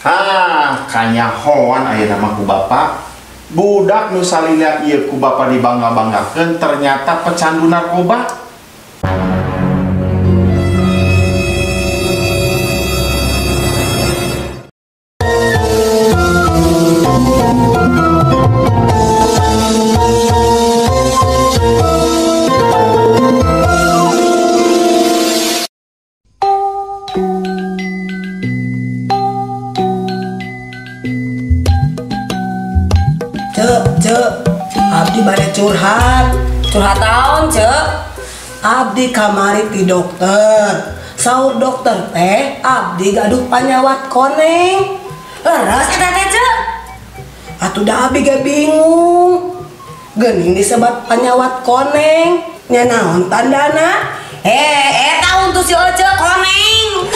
Hah, kanyahoan ayeuna mah ku bapak. Budak nu salila ieu ku bapak dibangga-banggakeun ternyata pecandu narkoba. Cek, abdi bade curhat. Curhat naon, Cek? Abdi kamari ti dokter. Saur dokter teh abdi gaduh panyawat koneng. Leres eta teh, Cek? Atuh da abdi ge bingung. Geuning disebat panyawat koneng, nya naon tandana? Eta untuk si Oce koneng.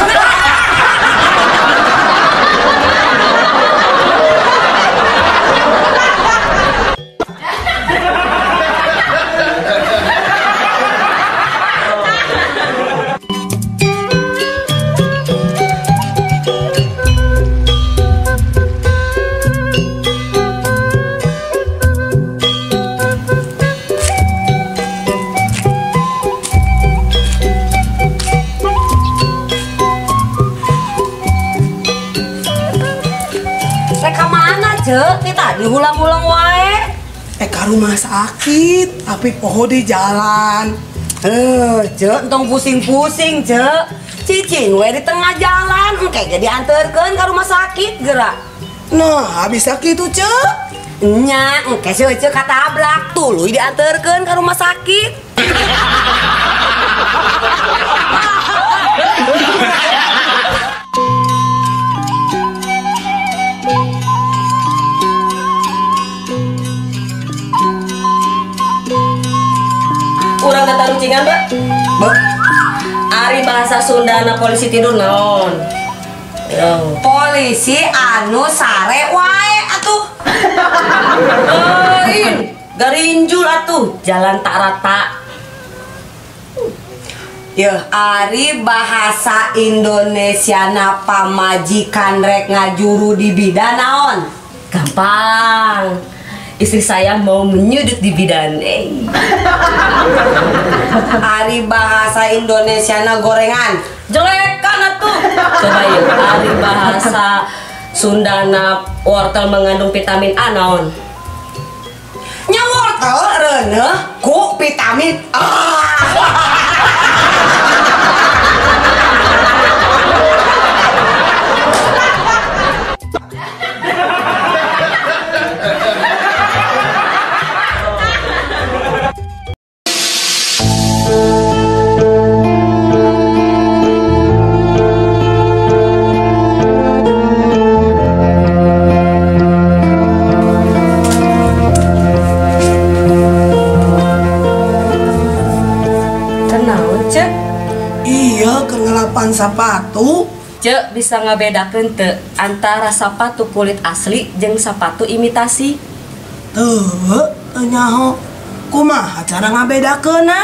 Cek, kita dihulang-hulang wae. Ka rumah sakit, tapi poho di jalan. Cek, entong pusing-pusing, Cek. Cicing we di tengah jalan, engke ge dianterkeun ka rumah sakit geura. Nah, bisa kitu, Cek. Nya, engke si Cek katabrak, tuluy dianterkeun ka rumah sakit. Urang tata rucingan, Mbak. Mbak. Ari bahasa Sundana polisi tidur naon? Polisi anu sare wae atuh. Lain, garinjul atuh, jalan tak rata. Yeuh, ari bahasa Indonesiana pamajikan rek ngajuru di bidan naon? Gampang. Istri saya mau menyudut di bidan. Ari bahasa Indonesiana gorengan. Jelekan atuh. Coba yuk, ari bahasa Sundana wortel mengandung vitamin A naon? Nya wortel reuneuh ku vitamin A. Iya, kengelapan sepatu. Cek, bisa ngebedakeun teu antara sepatu kulit asli jeung sepatu imitasi? Teu, teu nyaho. Kumaha cara ngabedakeunna?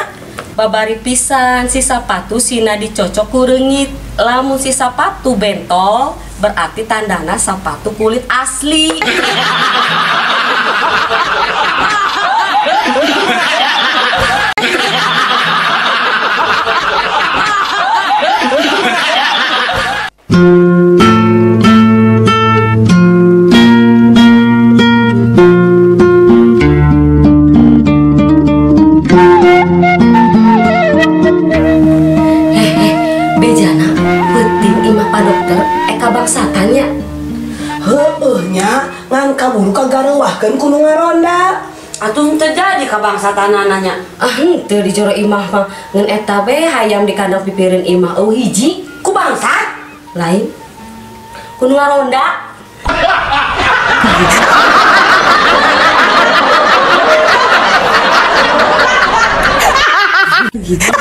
Babari pisan si sepatu sina dicocok ku reungit. Lamun si sepatu bentol berarti tandana sepatu kulit asli. Bejana penting imah Pak Dokter eka bangsatannya. Heueuh nya ngan kaburu kagareuwahkeun ku nu ngaronda. Atuh henteu jadi kabangsatanana nya. Ah henteu di jero imah mah ngan eta we hayam di kandang pipireun imah eueuh hiji ku bangsat. Lain ku nu ngaronda. Gitu.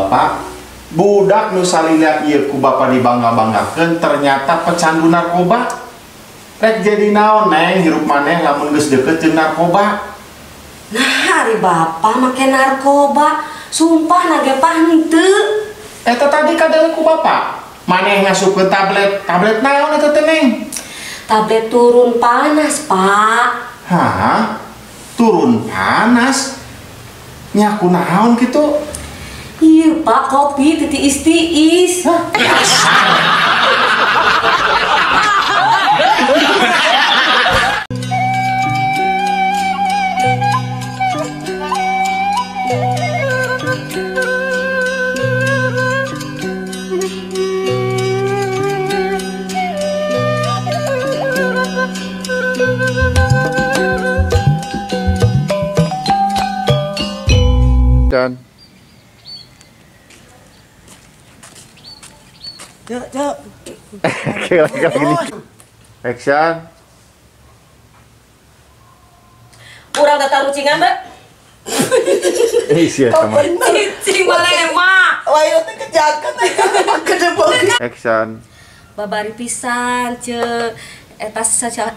bapak. Budak nu salila ieu ku bapak dibangga-banggakeun ternyata pecandu narkoba. Rek jadi naon neng hirup maneh lamun geus deukeut jeung narkoba. Nah, ari bapak make narkoba, sumpah nage henteu. Eta tadi kadang ku bapak. Maneh ngasupkeun tablet, tablet naon eta teh neng? Tablet turun panas, Pak. Hah? Turun panas? Nya kunaon kitu? Iya, Pak, kopi titiis-tiis. Hah? Dan Cek, lagi gini. Action. Urang datang rucingan, Mbak. Ih, sia sama. Cicing malema. Wah, ieu teh kejakan teh. Action. Babari pisan, ce. Eta saca.